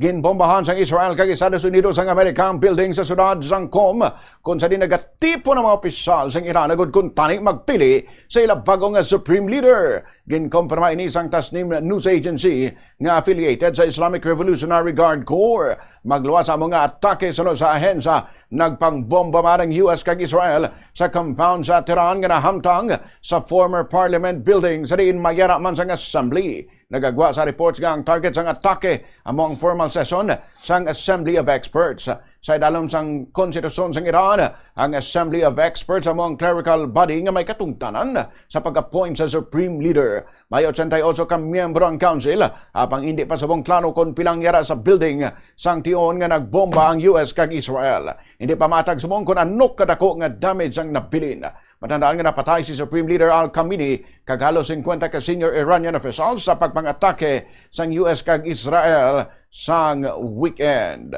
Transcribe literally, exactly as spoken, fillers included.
Ginbombahan sang Israel kag Estados Unidos ang Amerika ang building sa siyudad sang Qom, kon sa din nagatipon ang mga opisyal sang Iran agud kuntani magpili sa ila bag-o nga supreme leader. Ginkumpirma ini sang Tasnim News Agency nga affiliated sa Islamic Revolutionary Guard Corps. Magluwas sa amo nga atake suno sa ahensya, nagpangbomba man ang U S kag Israel sa compound sa Tehran nga nahamtang sa former parliament building sa diin may ara man sang assembly. Nagagwa sa reports nga ang target sang atake amo ang formal session sang Assembly of Experts. Sa idalom sang konstitusyon sang Iran, ang Assembly of Experts amo ang clerical body nga may katungdanan sa pag-appoint sa supreme leader. May ochenta y ocho ka miyembro ang council, apang hindi pa subong klaro kon pila ang yara sa building sang tion nga nagbomba ang U S kag Israel. Hindi pa matag subong kon ano kadako nga damage ang nabilin. Matandaan nga napatay si Supreme Leader Al Khamenei kag halos singkwenta ka senior Iranian officials sa pagpangatake sang U S kag Israel sang weekend.